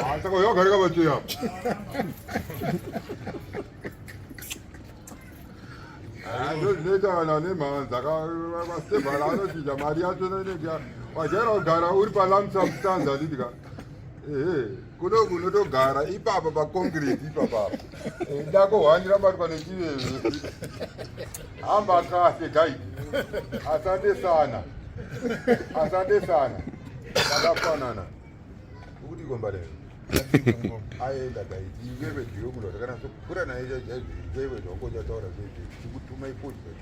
Ah, saka uyo wagarika pacheya apa. Ah, ndozvinoita vanhu vane mhanza vasevhara anochinja mari yacho inenge wajaira kugara uri palamsam stanza handiti ka ehe kuno kunotogara ipapa paconcrete ipapa eh, dako hwani rabatwa nechiveve hamba kahle guide asante sana asante sana takafanana ukuti gomba lero aenda gaiti iwewe ndiwe munhu watakanasokura naye chaizvoiwewe zvaungochataura zvezve tikutuma ifodya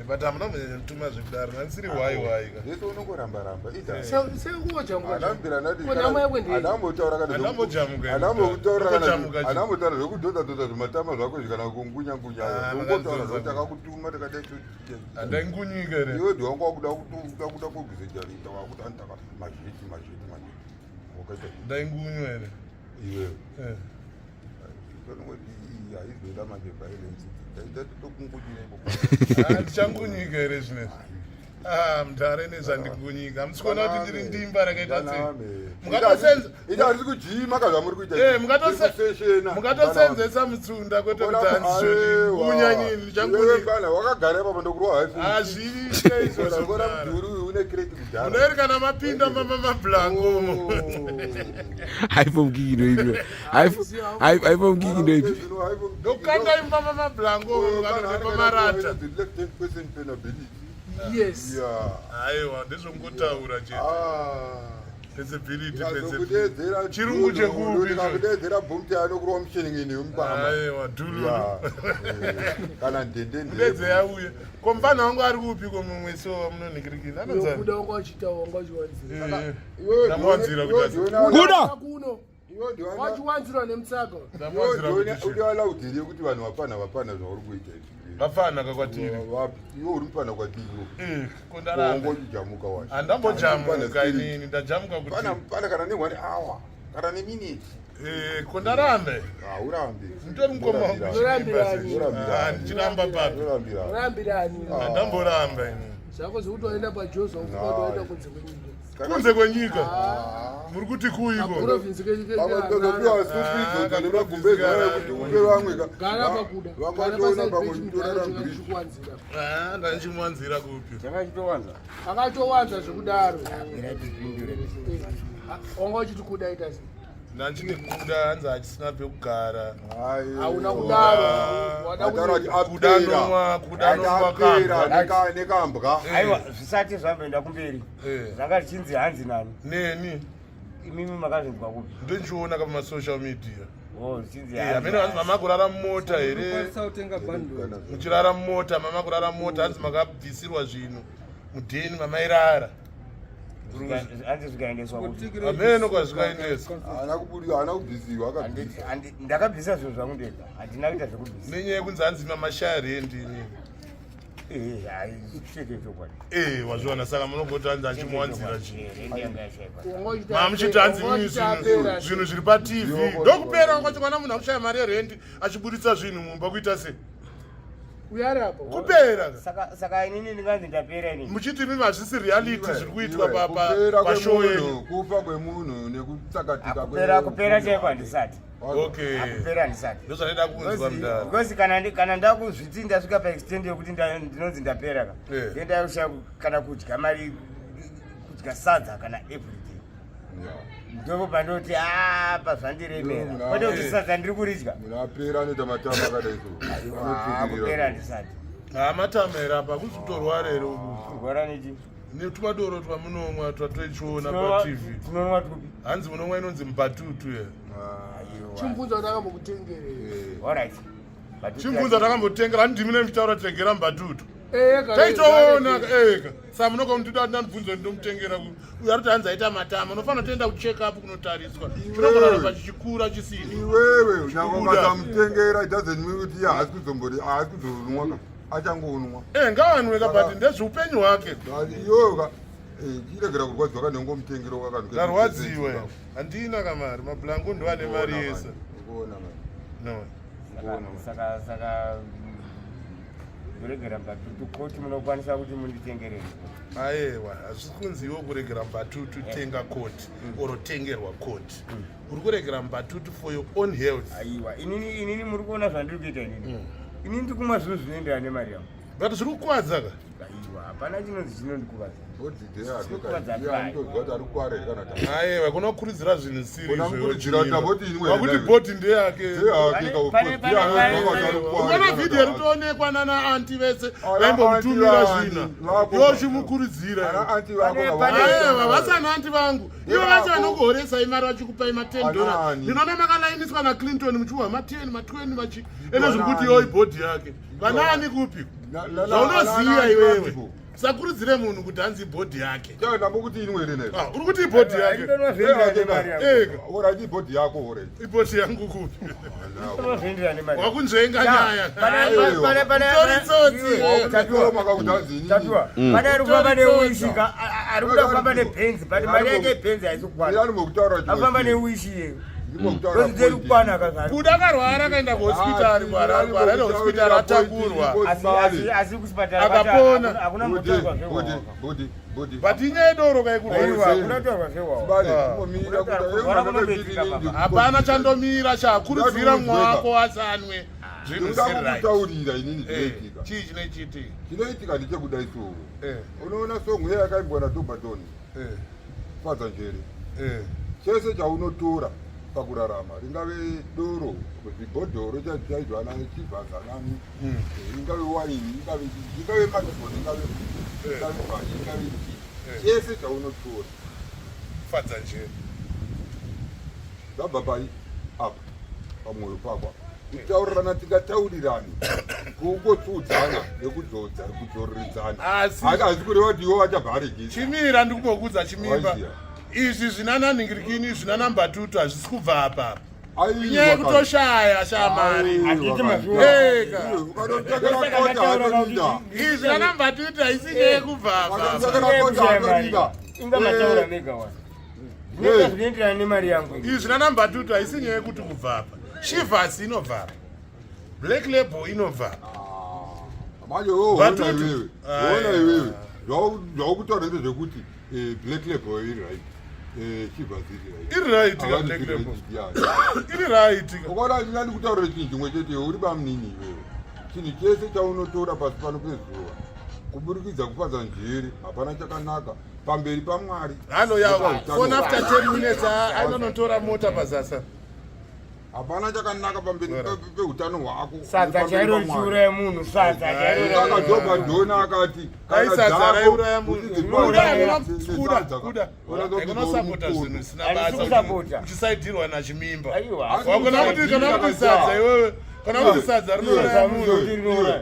but hamuna kunyanyotuma zvekudaro nandisiri hwai hwai ka zvese unongoramba ramba idaandambojamukaandambotaura zvekudhodha dhodha zvimatama zvako izvi kana kungunya ngunya ah, ungotaura zvekuti takakutuma takadai handaingunyika here iwe ndiwangu wakuda kuda kugizejarita wakuda ndaka mazviti mazviti mazviti wakaita ndaingunywa here iwewe eh. haizoda manje violence ndaitokungunyira ikoko ah, ndichangunyika here zvinezvi Ah, mudhara ine zvandikunyika hamusi kuona kuti ndiri ndimba rakaita sei mukatosenza ita hatisi kujima ka zvamuri kuita eh, mukatosenzesa mutsunda kwete kuti handizvongunya nyini ndichangunyika wakagara ipapo ndokurwa haifu hazviite izvozvo mudhuri uyu une kreti kudhara munoeri kana mapinda mablango umo oh. haipo mukiki ndoipi haipo mukiki ndoipi ndokanda imba mablango umo kana pamarata yes aiwa ndezvongotaura chete ah. Feasibility, feasibility. Chirungu chekupi? Ndikakudeedzera bhumti anokurwa mushenengeni yemupama. Aiwa, dhululu. Eh, kana ndende ndende. Mudedze yauya. Ko mfana wangu ari kupi ko mumwe so munonhikirikira? Anonzani? Kuda wanga uchiita wanga uchiwanzira. Eh, Ndamuwanzira kuti asi. Kuda! Kuno. Wachiwanzirwa nemutsaga. Ndamuwanzira kuti chii? Udiwala udhiri yekuti vanhu vapfana vapfana zvauri kuita izvi. Vapfana kakwatiri. Vapi? Iwe uri mupfana kwatiri iwe. Eh, ko ndaramba. Wongojamuka wacho. Handambojamuka inini, ndajamuka kuti. Pana pana kana ne one hour, kana ne minute. Eh, ko ndarambe. Haurambi. Mutori mukoma wangu. Unorambirani. Ah, ndichiramba papi. Unorambirani. Unorambirani. Handamboramba inini. Zvako zvekuti waenda paJoza ufuka kuti waenda kunze kwenyika. Kunze kwenyika. Muri kuti kuiko? Kaprovinsi Vamwe supidzo nemagumbezi aya kuti upe vamwe ka. Gara pakuda. Vamwe vatoona pamwe uchitorara mubridge. Chikuwanzira. Ah, ndandichimuwanzira kupi? Chakachitowanza. Akatowanza zvekudaro. Mira tipindure. Wanga uchiti kuda ita sei? Ndandichiti kuda hanzi hachisina pekugara. Hauna kudaro. Wada Ataura kuti kuti Kuda apera. nomwa, kuda nomwa Apera kambwa. nekambwa. Aiwa zvisati zvamboenda kumberi. Eh. Zvanga zvichinzi hanzi nani? Neni Imimi makazvinzwa kupi? ndonchiona ka pamasocial media. Oh, zvichinzi Eh, hameno hanzi mama kurara mumota here? Unokwanisa kutenga bundle. Muchirara mumota, mama kurara mumota hanzi makabvisirwa zvinhu mudheni mamairara. Hanzi zvikaendeswa kupi? Hameno kwazvikaendeswa. Haana kubudiwa, haana kubvisiwa, akabvisa. Ndakabvisa zvinhu zvangu ndega. Handina kuita zvekubvisa. Nenyaya yekunzi hanzi mamashaya rendi inini. Eh, hai, chete chokwadi. Eh, wazviona saka munogoti hanzi achimuwanzira chii. Eh, rendi yanga yashaikwa. Mamuchiti hanzi mimi zvinhu zvinhu zviri patv ndokupera kwachokwana munhu akushaya mari yerendi achiburitsa zvinhu mumba kuita sei Uyarapo. kupera Saka saka inini ndinganzi ndapera inini. muchiti mimi hazvisi reality zviri kuitwa Iwe, kupera pashow kwemunhu, yenyu kufa kwemunhu nekutsakatika Kupera kupera chaiko handisati. Okay. Kupera handisati. Ndozvandida kunzwa mudhara. Because kana kana ndakuzviti ndasvika pa extend yekuti ndinonzi ndapera ka. Eh. Ndenda kushaya kana kudya mari kudya sadza kana everyday. Ndipo pandoti ah pazvandiremera. Kwete kuti Eh. sadza ndiri kuridya. Munhu apera anoita matama akadai so. Ah, kupera handisati. Ha matama here apa hakusi kutorwara here uku. Kurwara nechi? Netumadoro twamunomwa twatoichiona patv. Tinomwa tupi? Hanzi munomwa inonzi mubhatutu here. Chimubvunza kuti akambokutengere. All right. Chimubvunza takambotengera handimi nemuchitaura tengera mubhatutu. Eka. Taitoona eka. Saka munoka ndida ndandibvunza ndomutengera uyo ari kuti hanzi aita matama unofanira kutoenda kucheck up kunotariswa. Chinogona kuramba chichikura chisiri. Iwewe nyangwe ukasamutengera it doesn't mean kuti iye haasi kuzombori haasi kuzonwa ka achangonwa. Eh ngawanwe ka but ndezveupenyu hwake. Iwewe ka eh, chiregera kurwadziwa ka nengomutengera wakanhu. Ndarwadziwe. Handina kamari mablango ndo ane mari yese. Ukuona mari. No. Saka saka ndoregera mbatutu koti munokwanisa kuti munditengerere. Ayewa, hazvisi kunzi iwe kuregera mbatutu tenga koti or tengerwa koti. Uri kuregera mbatutu for your own health. Aiwa, inini muri kuona zvandiri kuita inini. Inini ndiri kumwa zvinhu zvinoenderana nemari yangu. But zviri kukuvadza ka? Aiwa, hapana chinonzi chinondikuvadza. Aiwa, kunokurudzira zvinhu siriwakuti bhodhi ndeyake. Ukaona vhidhiyo ritoonekwa nana anti vese vaimbomutumira zvina yochimukurudzira. Aiwa, vasana anti vangu ivo vacho vanokuhoresai mari vachikupai ma10 dollar. Ndinoona makalainiswa naClinton muchiwa ma10 ma20 machi ene zviri kuti yoi bhodhi yake. Vanaani kupi? Zvaunoziva iwewe. Sakurudzire munhu kuti hanzi ibhodhi yake. Ah, uri kuti ibhodhi yake. Ibhodhi yako Ibhodhi yangu kupi? Wakunzvenga nyaya. Tori tsotsi. Pane ari kufamba newishi ka, ari kuda kufamba nebhenzi, but mari yake yebhenzi haisi kukwana. Afamba newishi iyeyo. Ndoziteri kukwana ka. Kuda akarwara akaenda kuhospitari, kuHarare hospitari atakurwa. Asi kuchipatara akapona. Hakuna mbotaurwa zvewawa. But inyaya yedoro kaikurwariwa. Hakuna taurwa zvewawa. Hapana chandomira chakurudzira mwako asanwe zvinhu zvisiri right. Kutaurira inini zvinoitika. Chii chinoitika? Chinoitika ndechekudai so. Unoona song iya yakaimbwa naDobadon. Fadza njere. Chese chaunotora pakurarama ringave doro, zvibhodhoro chaizvo ana chivhaza nani, ingave waini, ingave matiboni, ingave bhachi, ingave chii, chese chaunotora fadza njere zvabva pai apa pamwoyo pako apa. Kutaurirana tingataurirani kungotsudzana nekudzodza kudzoreredzana, Asi- asi kureva kuti iwe vachabva aregesa. Chimira ndikumbokudza chimimba. Waiziya. Izvi zvinana nhingirikini zvinana mbatutu hazvisi kubva apa. Aiwa, Inyaya yekutoshaya shamari. Handiti mazviona. Eka. Izvi zvinana mbatutu haisi nyaya yekubva apa. Inga mataura mega wani. Zvinoita zvinoenderana nemari yangu. Izvi zvinana mbatutu haisi nyaya yekuti kubva apa. Chivas inobva apa. Black Label inobva apa. Manje wewe ona Batutu. iwewe, ona iwewe zvaukutaura ndezvekuti Black Label iri right, Chivas iri right. Iri right ka Havani Black iri Label. right, yeah. Iri right ka. Ukaona ndingadi kutaurira chinhu chimwe chete, uri bamunini iwewe. Chinhu chese chaunotora pasi pano pezuva kuburikidza kufadza njere hapana chakanaka pamberi paMwari. Halo yawo. Utano Phone after hwako. 10 minutes anonotora mota pazasa. Hapana chakanaka pamberi peutano hwako. Sadza pamberi chairo paMwari. richiuraya munhu, sadza chairo. Saka Jobha Jona akati Dai kana sadza dzako raiuraya munhu. uchidzipa Kuda nesadza, kuda kuda. unoda kuti Unosapota uri zvinhu mukono. zvisina Handisi basa. kusapota. Uchisaidirwa nachimimba. Aiwa. Wakona kuti kana kuti sadza iwewe, kana kuti sadza rinouraya munhu.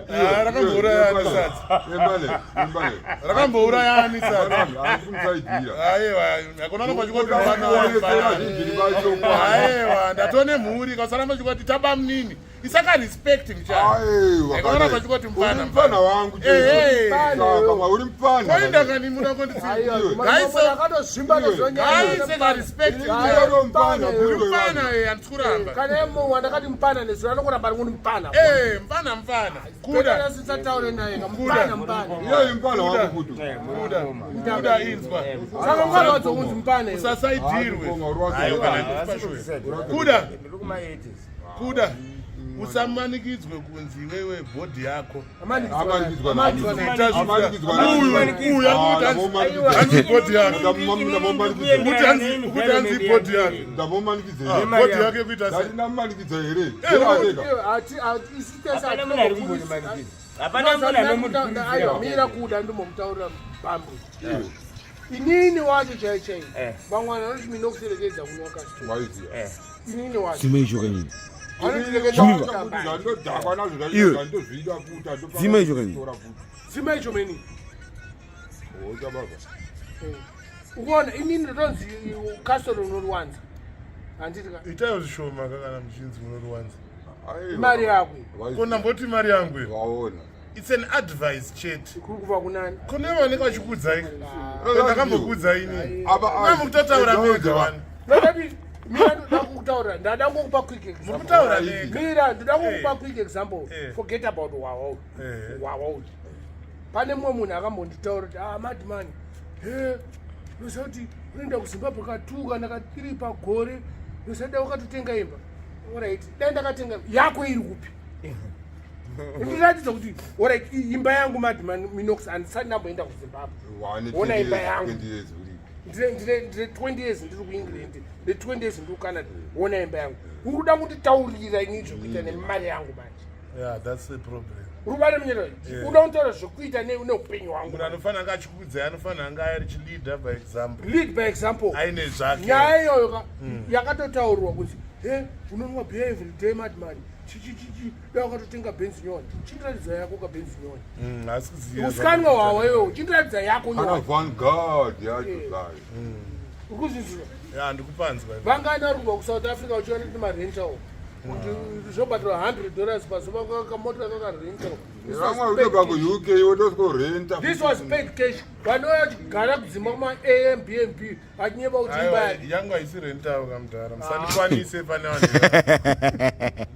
Ah, rakambouraya ani sadza? Embale, embale. Rakambouraya ani sadza? Handisi kumusaidhira. Aiwa, hakuna pachikoti mfana mfana. Vazhinji vacho. Aiwa, ndatone mhuri kasaramba chikoti taba munini. Isaka respect mchana. Aiwa. Akaona pachikoti mfana, Uri mfana wangu. Eh, eh. Saka uri mfana. Koinda kani muda konditsi. Gaise Akatozvimba gaise ka respect mchana. Uri mfana. Uri mfana eh, handisi kuramba. Kana munhu wandakati mupana nezuro anokuramba ari kuti mupana. Eh, mfana mfana. Kuda. Sisataure naye ka mupana mupana. Iye mfana wako kuti. Kuda. Kuda inzwa. Saka ungana wadzokunzi mupana iwe. Usasaidirwe. Ah, Aiwa, kana ndipashwe. Kuda. Ndiri kuma 80s. Kuda. Usamanikidzwe kunzi iwewe bhodhi yako. Amanikidzwa nani? Ita zvinhu- Amanikidzwa nani? Uyu, uyu, Ah, akuti ndamumanikidza. hanzi bhodhi yake. Ndamumanikidza. Kuti hanzi bhodhi yake. Ndamumanikidza here? Bhodhi yake kuita sei? Ndati ndamumanikidza here? Eh, Ateka. Hapana munhu ari kumbonimanikidza. Hapana munhu anomukurudzira. Mira kuda ndimbomutaurira bambo. Inini wacho chai chai. Vamwe vanhu vanoti minokuserekedza kunwa kasito. Waiziya. Inini wacho. Dzima icho kanyini. Vanotirekedza Dzima. kutamba. Ndodhakwa nazvo Iwe. ndozvida futa. Dzima icho kanyini. Dzima icho meni. Hocha baba. Ukuona inini ndotonzi kasoro unoruwanza. Handiti ka. Itayo zvishoma kana muchinzi munoruwanza. Aiwa. Mari yako. Waiziya. Ko ndamboti mari yangu iyo. Waona. It's an advice chete. Kuri kubva kunani? Kune vanenge vachikuudzai. Ndakambokuudzai inini. Apa Mamukutotaura mega wani. Ndakati mira ndoda kukutaurira ndada kungokupa quick example. Mukutaura mega. Mira ndoda kungokupa quick example. Eh. Forget about wawauri. Eh. Wawauri. Pane mumwe munhu akambonditaura kuti ah madman, he unoziva kuti unoenda kuZimbabwe ka2 kana ka3 pagore, unoziva dai wakatotenga imba. Alright, dai ndakatenga yako iri kupi? Ndiratidza kuti alright, imba yangu madman Minox handisati ndamboenda kuZimbabwe. Ona imba yangu. Ndine 20 years ndiri kuEngland, ndine 20 years ndiri kuCanada. Ona imba yangu. Uri kuda kunditaurira ini zvekuita nemari yangu manje. Yeah, that's the problem. Rubare munyero. Uda kutaura zvekuita neupenyu hwangu. Munhu anofanira anga achikukudzai anofanira anga ari chileader by example. Lead by example. Aine zvake. Nyaya iyoyo ka yakatotaurwa kuti he unonwa beer every day madman. Chichi chichi dai wakatotenga Benz nyowani. Chindiratidza yako ka Benz nyowani. Asi kuziva. Usikanwa wawa iwewe. Chindiratidza yako Kana nyowani. Vanguard yacho zvayo. Ukuzviziva. Ya, ndikupanzwa. Vangani vari kubva kuSouth Africa uchiona kuti marental. Kuti zvobhadharwa $100 pazuva kamota kakarental. Vamwe unobva kuUK wotoskorenta. This was paid cash. Vanouya vachigara kudzimba kuma AMBNB achinyeba kuti imba Aiwa, yake. yangu haisi rental kamudhara. Musandikwanise pane vanhu.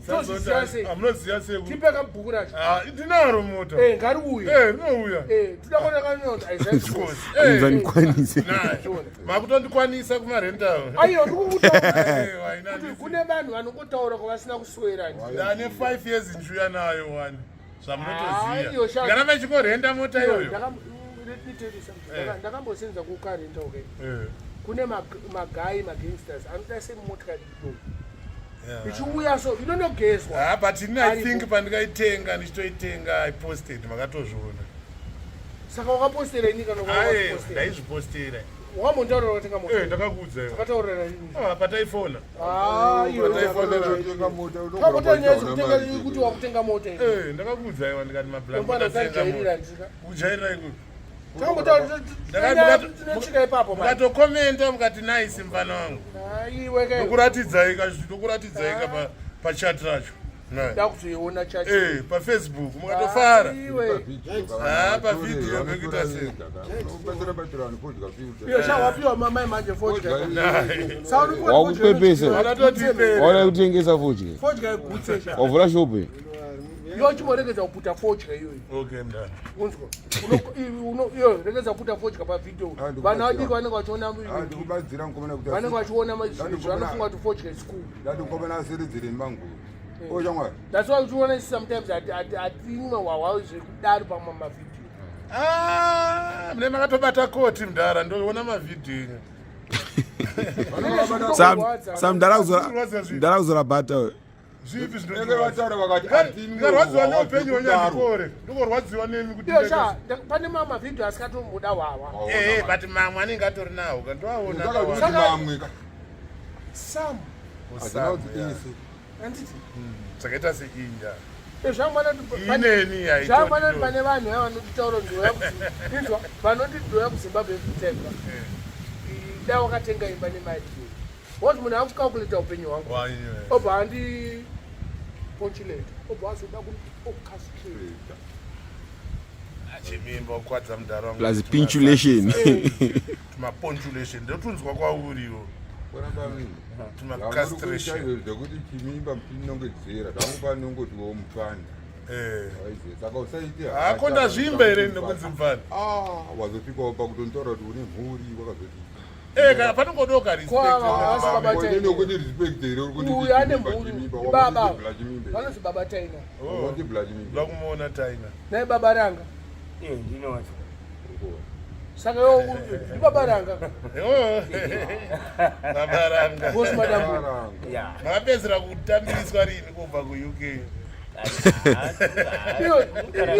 Toziziva sei? Amunoziva sei? Tipe kabhuku racho. Ah, ndinaro mota. Eh, ngariuye. Eh, rinouya. Eh, toda kuona kanoti Isaiah Course. Anonzi Eh, andikwanise. nayo. Makutondikwanisa kumarental. Aiyo, ndikukutaura Aiwa, ina kuti kune vanhu vanongotaura kwavasina kuswera. Ndane 5 years ndichiuya nayo wani. Ah, iyo Zvamunotoziva. sha- Ngaramba ichingorenda mota iyoyo. Let me tell you something. Ndakambosenza kukarenta, okay. Kune magai magangsters anoda semotikari idoko. Ichiuya so inonogezwa. Ah, but ini I Aripo. think pandikaitenga ndichitoitenga I posted makatozviona. Saka wakapostera ini kana Aye, wakapostera? ndaizvipostera. Wakambotaurira watenga mota? Eh, ndakakuudza iwe. Takataurira ini. Ah, pataifona. Ah, iyo. Tenga mota. Takutaura nyaya dzekutenga kuti wakutenga mota ini. Eh, ndakakuudza iwe ndikati mablank. Ndombana ndatenga tajairira mota. ndika. Kujairira iko. Takambotaura tinosvika ipapo manje. Mukatokomenta mukati nice mfana wangu. Aiwe kai. Ndokuratidzai ka ndokuratidzai ka pachat racho. Nayo. Ndakuzoiona chacho. Eh, paFacebook mukatofara. Iwe. Ah, pavideo pekuita sei. Unobatsira batsira vanhu fodya filter. Iyo shawapiwa mamai manje fodya. Wakupepesa. Vakatoti Waona kutengesa fodya. Fodya igutse sha. Wavhura shopu. Iyo chimboregedza kuputa fodya iyoyo. Okay, mdara. Unzwa. Iyo regedza kuputa fodya pavideo. Ah, ndikubatsira. Vana vadiki vanenge vachiona Ah, ndikubatsira mukomana kuti vanenge vachiona Ndandikubatsira. vanofunga kuti fodya is cool. Ndati mukomana asiridzire manguru. Oshamwari. That's why uchiona isi sometimes hatinwe hwahwa zvekudaro pamwe mavhidhiyo. Ah, mune makatobata koti mdara ndoona mavhidhiyo enyu. Sam ndara kuzora bhata uyo. Zvipi Enge zvinondirwadza? vataura vakati hatinwe Ndikarwadziwa hwahwa neupenyu hwenyu zvekudaro. handikore. Ndikorwadziwa nemi kuti Iyo ndege- sha pane mamwe mavhidhiyo asikatomboda hwahwa. Eh, but mamwe anenge atori nawo ka ndoaona. Saka kuti Saka- mamwe ka. Some Hazvina kuti ese. handiti. Zvakaita seinja. Ineni Ineni zvangwana haitodi. pane vanhu ava vanotitaura kuti ndouya inzwa vanoti ndouya kuZimbabwe every time ka. Dai wakatenga imba nemari iyoyo. Because munhu akucalculata upenyu hwangu. Obva andi ponchileta. Obva azoda kundicastrate. Chimimba kukwadza mudhara wangu. Plus pinchulation. Tumaponchulation ndotunzwa kwauriwo. Kuramba mimi. Tumacastration. Zvekuti chimimba muchinongedzera zvangu panongotiwo mufana. Eh. Waiziva. Saka usaite Hako ndazvimba here nokunzi mufana. Ah, wazosvikawo pakutontaura kuti une mhuri wakazoti. Eh, kana panongodoka respect. Kwa vasi baba Kwa Taina. nokuti respect here uri kuti Uyu ane chimimba, mhuri. chimimba, Baba. wakuti bla chimimba. Vanonzi baba Taina. Wakuti bla chimimba. Ndoda kumuona Taina. Naye baba ranga. Eh, ndinowacho. Saka yo ndibaba ranga. Oh. Baba ranga. Boss madam. Ranga. Yeah. Makapedzera kutambiriswa rini kubva kuUK? Iyo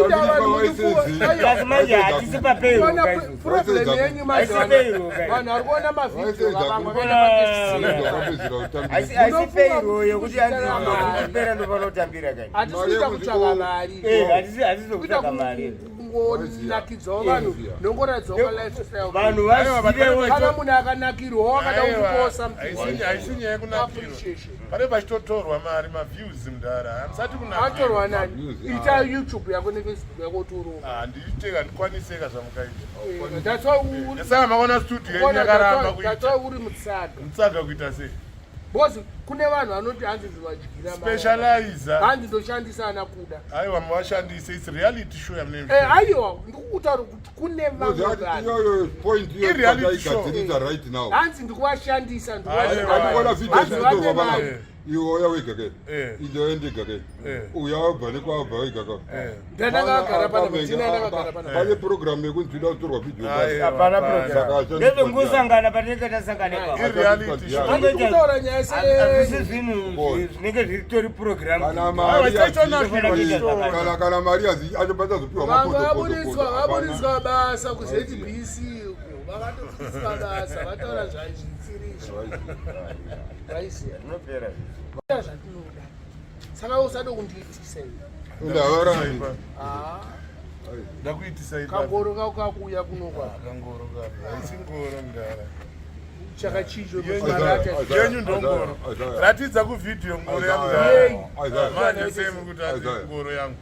ida vanhu muchifuwa. Aiwa. Kasi manje hatisi papayroll Kuona guys. problem yenyu manje Haisi vanhu payroll, guys. vanhu vari kuona mavhidhiyo Vaiseza vamwe ku- vakaenda patestisira. Wakapedzera kutambirisa. Haisi Munofunga payroll yekuti kuti andipera ndofana kutambira kani. Hatisi kuita kutsvaka mari. Eh, hatisi Kuita kutsvaka mari. kungonakidzawo vanhu nongoratidzawo kalifestyle. Vanhu Aiwa, vazivewo Kana munhu akanakirwa wakada kutipawo something. Haisi nyaya yekunakirwa. Appreciation. Pane pachitotorwa mari maviews mudhara. Hamusati kunakirwa. Atorwa nani? Maviews, Ita ah. YouTube yako neFacebook yako kuti uromo. Handiite handikwaniseka zvamukaita. That's why Saka makaona studio yenyu yakaramba that's kuita. why uri mutsaga. Mutsaga kuita sei? Because Kune vanhu vanoti hanzi ndivadyira Specializer. Hanzi ndoshandisa ana kuda. Aiwa muvashandise it's reality show yamunenge. Eh aiwa ndikukutaura kuti kune vamwe vanhu. Iyoyo point iyo igadzirisa right now. Hanzi ndikuvashandisa ndikuona video zvinotorwa panapa. Iwe uya wega ke. Eh. Indo endega ke. Eh. Uya wabva nekwabva wega ka. Eh. Ndakagara pana tina ndakagara pana. Pane program yekunzi ida kutorwa video. Hapana program. Ndezvekungosangana patinenge tasangana ipapo. Ireality show. Kutaura nyaya se hazvisi zvinhu zvinenge zvitori program. Kana mari kana kana mari achobata zopiwa mapoto. Vaburitswa vaburitswa basa ku ZBC uko. Vakatoburitswa basa vataura zvaizvitsirizvo. Vaisiya. Zvinopera. Zvatinoda. Saka usade kundiitisa iwe. Ndavara. Ah. Ndakuitisa iwe. Kangoro kako kakuuya kuno kwa. Ah, kangoro kako. Haisi ngoro mdara. Chaka chicho yenyu ndongoro. Ratidza ku video ngoro yangu. Manje same kuti ngoro yangu.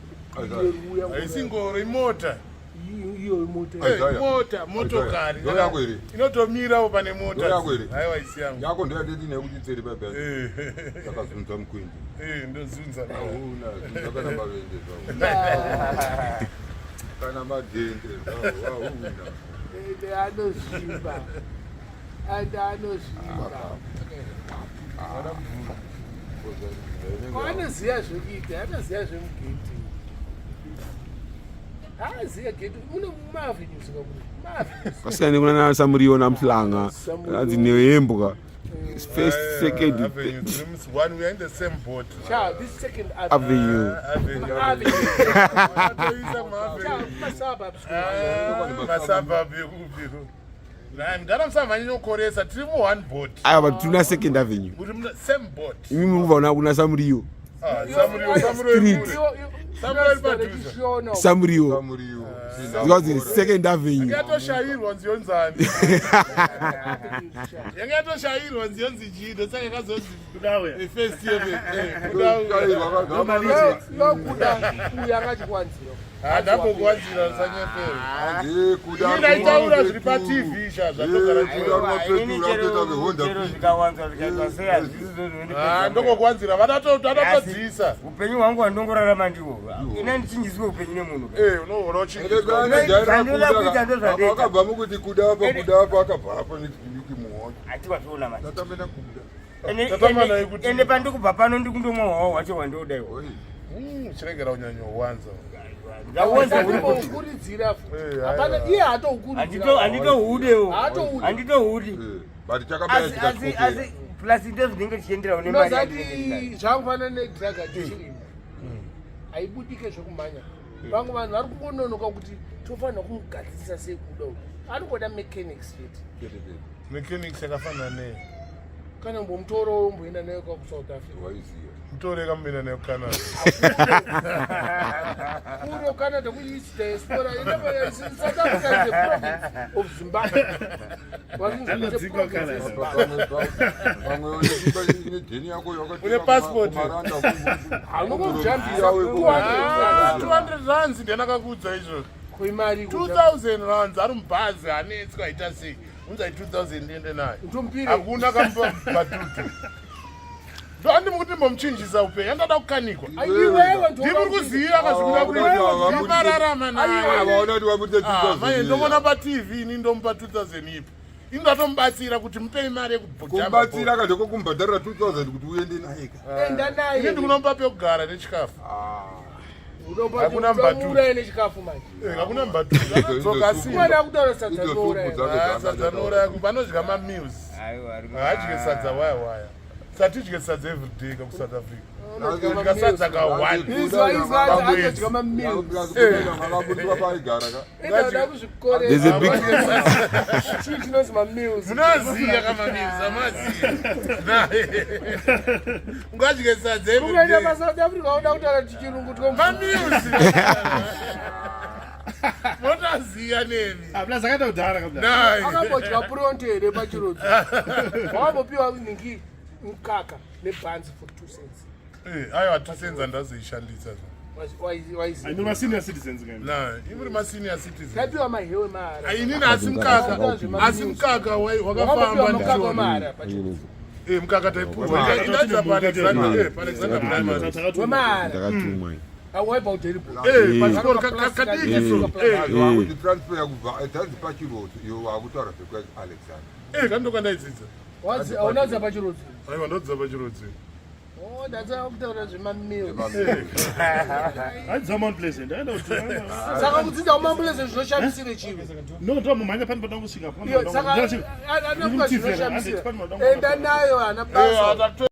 Haisi ngoro imota. Iyo imota. Mota, motokari. Yako here? Inotomirawo pane mota. Yako here? Haiwa isi yangu. Yako ndiyo yatiti nekuti tseri baba. Takazunza mukwindi. Eh, ndozunza. Hauna, zunza kana mavende zvavo. Kana madhende zvavo, hauna. Ende anozvimba. Ende anozvimba. Anoziva zvekuita, anoziva zvemugeti. Aziva geti, mune maavenues kakuti. Kwasiyana nekuna Samuriwo naMhlanga, anzi nehembwa. First, second, one, we are in the same boat. Cha, this second avenue. Avenue. Avenue. Avenue. Masuburbs ekupi. Mdara musamhanyanyokoresa tiri mu one boat. Aiwa but tuna second avenue. Muri muna same boat. Imi muri kubva kuna Samuriwo. Ah, Samuriwo, Samuriwo. Samuriwo padhuze. Samuriwo. Samuriwo. Because second avenue. Yakatoshairwa nziyo nzani. Yakatoshairwa nziyo nzichii ndosaka yakazonzi Kudawe. First year. Kudawe. Yokuda uyu akachikuwanzira. Handambokuwanzira usanyepere. Ndaitaura zviri paTV sha zvatogara. Chero zvikawanzwa zvikaitwa sei hazvisi Ah, ndokokuwanzira vanatodzisa. Upenyu hwangu hwandongorarama ndiwo. Ina ndichinjiswe upenyu nemunhu. Eh, unohora uchinjiswa. Zvandinoda kuita ndozvandoita. Akabva mukuti kuda apa kuda apa akabva apa nechidiki muhondo. Hatiwazviona manje. Tatamena kuda. Ende pandikubva pano ndikundomwa hwawa hwacho hwandinoda iwo. Chiregera kunyanyowanza. Ndauwanza hapana iye haatoukurudzira. Handitohudewo. Handitohudi. But chakabaya Asi asi plus ndozvinenge tichienderawo nemari. Unozati zvakufanana nedrug addiction. Haibudike zvekumhanya. Vamwe vanhu vari kungononoka kuti tofanira kumugadzirisa sei kuda uku. Anongoda mechanics chete. Mechanics yakafanana nei? Kana mbomutoro umboenda nayo kwa kuSouth Africa. Waiziya. Mutore kamboenda nayo kuCanada. Kuro Canada ku East Diaspora. South Africa is a province of Zimbabwe. Anodzingwa Canada. Pamwe une yako Une passport. Haunongojambisa 200 rands ndiani akakuudza izvozvo? Kuimari 2000 rands ari mubhazi anetswa aita sei? Unzai 2000 ndiende nayo. Hakuna kambatutu. Ndoandi mukuti mbomuchinjisa upenyu andada kukanikwa. Ndimuri kuziva akazvikuda kuita. Ndimararama naye. Manje ndomona paTV ini ndomupa 2000 ipi. Ini ndatomubatsira kuti mupei mari yekumubatsira ka ndekokumubhadharira 2000 kuti uende naye ka. Enda naye. Ini ndikunomupa pekugara nechikafu. Hakuna mbatutu. Nechikafu manje. Hakuna mbatutu. Anodzoka simba. Mwana akutaura sadza nouraya. Sadza nouraya kumba anodya ma meals. Haadye sadza waya waya. Satidye sadza every day ka kuSouth Africa. Kudya sadza ka one. Anodya ma meals. There's a big chii chinonzi ma meals. Munoziya ka ma meals amaziya. Ungadye sadza every day. Ukaenda pa South Africa unoda kutaura chirungu two ma meals. Motaziya nemi. Ah, plus akaita kudhara kabla. Akambodya pronto here pachirodzo. Wakambopiwa ningi mukaka nebhanzi for 2 cents. Eh, aiwa 2 cents handazoishandisa. Ai ma senior citizens kai. Na, imuri ma senior citizens. Tapiwa mahewe mahara. Inini asi mukaka, asi mukaka wakafamba mukaka mahara pachirodzo. Eh, mukaka taipuwa. Indaidza paAlexander, paAlexander Primary. Wemahara. Ndakatumwa. Waibva kuDairibridge. Eh, pachikoro kadiki so. Eh, Wakuti transfer kubva dzanzi pachirodzo iwe wakutaura zvekualexander. Eh, kandokandaidzidza. Wazi hauna pachirodzo. Aiwa, ndodzidza pachirodzo. Oh, ndatsa kutaura zvemamil. Aidza Mount Pleasant. Aenda kuti. Saka kudzidza kuMount Pleasant zvinoshamisire chivi. No, ndo mumhanya pani pada kusvika. Iyo saka anokupa zvinoshamisira. Enda nayo hana basa.